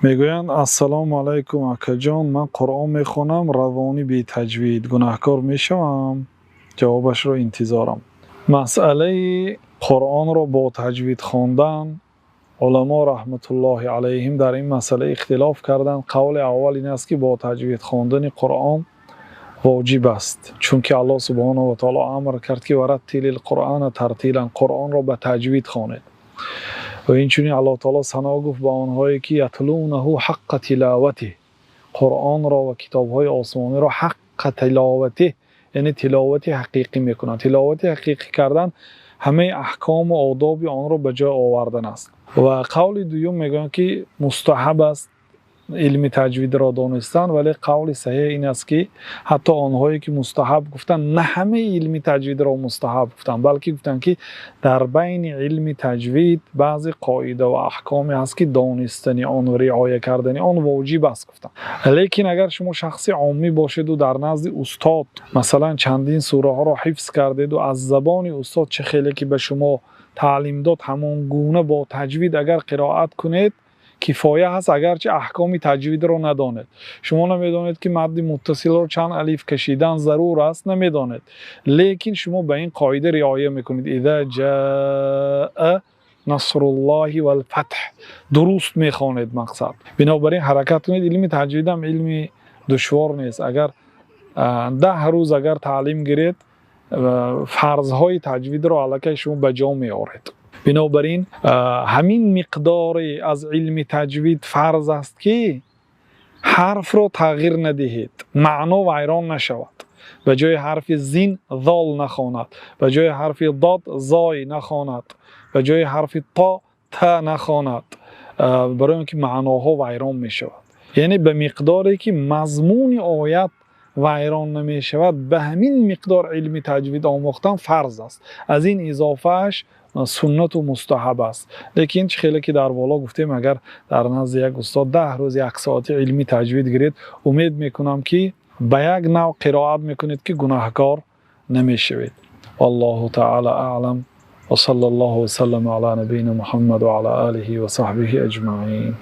Мегӯянд: «Ассалому алайкум, акаҷон, ман Қуръон мехонам равонӣ, бетаҷвид, гунаҳкор мешавам? Ҷавобашро интизорам». Масъалаи Қуръонро бо таҷвид хондан, уламо раҳматуллоҳи алайҳим дар ин масъала ихтилоф карданд. Қавли аввал ин аст, ки бо таҷвид хондани Қуръон воҷиб аст, чунки Аллоҳ субҳонаҳу ва таъоло амр кард, ки ورتل القرآن ترتيلا, Қуръонро ба таҷвид хонед. Ва инчунин Аллоҳ таъоло сано гуфт ба онҳое ки يتلونه حق تلاوته, Қуръонро ва китобҳои осмониро حق تلاوته, яъне тиловати ҳақиқӣ мекунанд. Тиловати ҳақиқӣ кардан ҳамаи аҳкому одоби онро ба ҷо овардан аст. Ва қавли дуюм мегӯянд, ки мустаҳаб аст илми таҷвидро донистан. Вале қавли саҳеҳ ин аст, ки ҳатто онҳое ки мустаҳаб гуфтанд, на ҳамаи илми таҷвидро мустаҳаб гуфтанд, балки гуфтанд, ки дар байни илми таҷвид баъзе қоида ва аҳкоме ҳаст, ки донистани он ва риоя кардани он воҷиб аст, гуфтанд. Лекин агар шумо шахси оммӣ бошеду дар назди устод, масалан, чандин сураҳоро ҳифз кардеду аз забони устод чӣ хеле ки ба шумо таълим дод, ҳамон гуна бо таҷвид агар қироат кунед, кифоя ҳаст, агарчи аҳкоми таҷвидро надонед. Шумо намедонед, ки мадди муттасилро чанд алиф кашидан зарур аст, намедонед, лекин шумо ба ин қоида риоя мекунед: إذا جاء نصر الله والفتح, дуруст мехонед. Мақсад, бинобар ин ҳаракат кунед. Илми таҷвидам илми душвор нест. Агар 10 рӯз агар таълим гиред, фарзҳои таҷвидро аллакай шумо ба ҷо меоред. Бинобар ин ҳамин миқдоре аз илми таҷвид фарз аст, ки ҳарфро тағйир надиҳед, маъно вайрон нашавад, ба ҷои ҳарфи зин зол нахонад, ба ҷои ҳарфи дод зой нахонад, ба ҷои ҳарфи то та нахонад, барои он ки маъноҳо вайрон мешавад. Яъне ба миқдоре ки мазмуни оят вайрон намешавад, ба ҳамин миқдор илми таҷвид омӯхтан фарз аст. Аз ин изофааш суннату мустаҳаб аст. Лекин чӣ хеле ки дар боло гуфтем, агар дар назди як устод 10 рӯз як соати илми таҷвид гиред, умед мекунам, ки ба як нав қироат мекунед, ки гунаҳкор намешавед. والله تعالى أعلم وصلى الله وسلم على نبينا محمد وعلى آله وصحبه أجمعين.